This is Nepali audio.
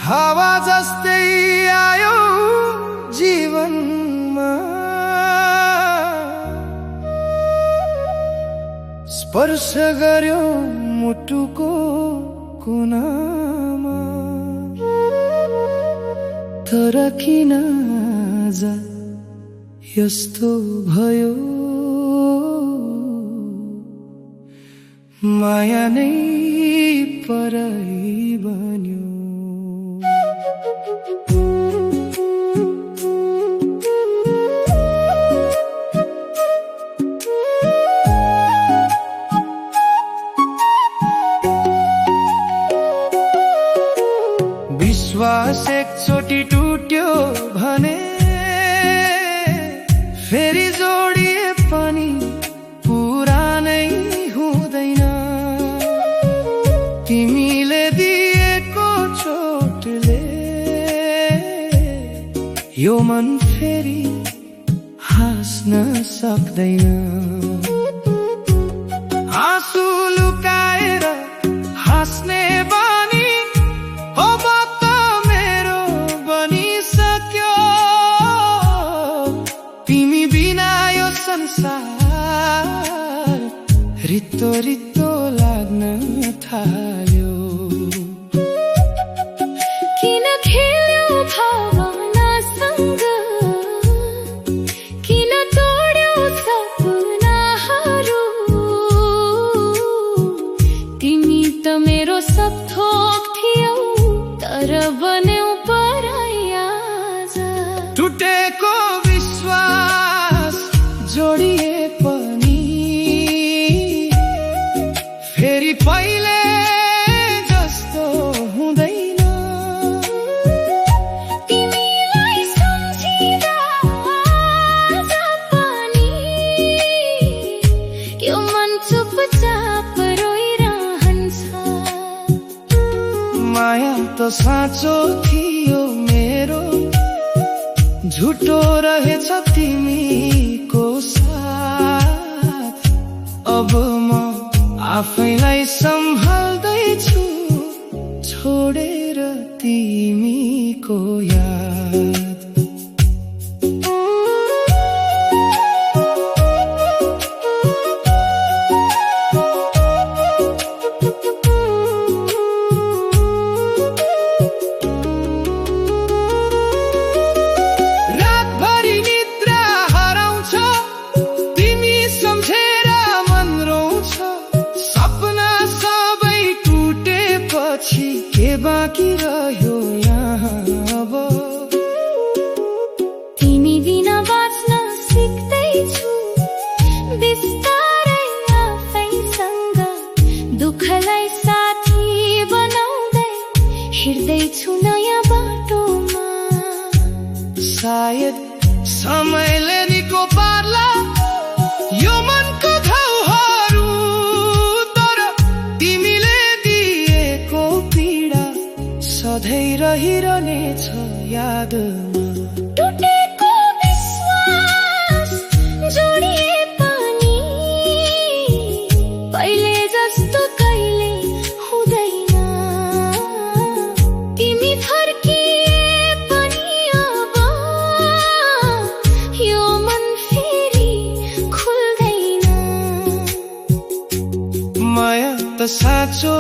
हावा जस्तै आयो जीवनमा, स्पर्श गर्यो मुटुको कुनामा। तर किन आज यस्तो भयो, माया नै पराई बन्यो। विश्वास एकचोटि टुट्यो भने फेरि जोडिए पनि पुरानै हुँदैन। तिमीले दिएको चोटले यो मन फेरि हाँस्न सक्दैन। आँसु लुकाएर हाँस्ने बानी हो त मेरो बनिसक्यो। तिमी बिना यो संसार रित्तो रित्तो लाग्न थाल्यो। किन खेल्यो भावनासँग, किन तोड्यो सपनाहरू। तिमी त मेरो सब थोक थियौ, तर बन्यौ पराई आज। टुटेको विश्वास जोडिए पनि फेरि पहिले जस्तो हुँदैन। तिमीलाई सम्झिँदा आज पनि यो मन चुपचाप रोइरहन्छ। माया त साँचो थियो मेरो, झुटो रहेछ तिमीको साथ। अब म आफैलाई सम्हाल्दैछु, छोडेर तिमीको याद। रातभरि निद्रा हराउँछ, तिमी सम्झेर मन रोउँछ। सपना सबै टुटेपछि के बाँकी रह्यो यहाँ अब। तिमी बिना बाँच्न सिक्दैछु, बिस्तारै आफैसँग दुःखलाई साथी बनाउँदै हिँड्दैछु नयाँ बाटोमा। सायद समयले निको पार्ला यो मनको घाउहरू, तर तिमीले दिएको पीडा सधैँ रहिरहनेछ यादमा। टुटेको विश्वास जोडिए पनि पहिले जस्तो कहिले हुँदैन। तिमी फर्किए पनि अब यो मन फेरि खुल्दैन। माया त साँचो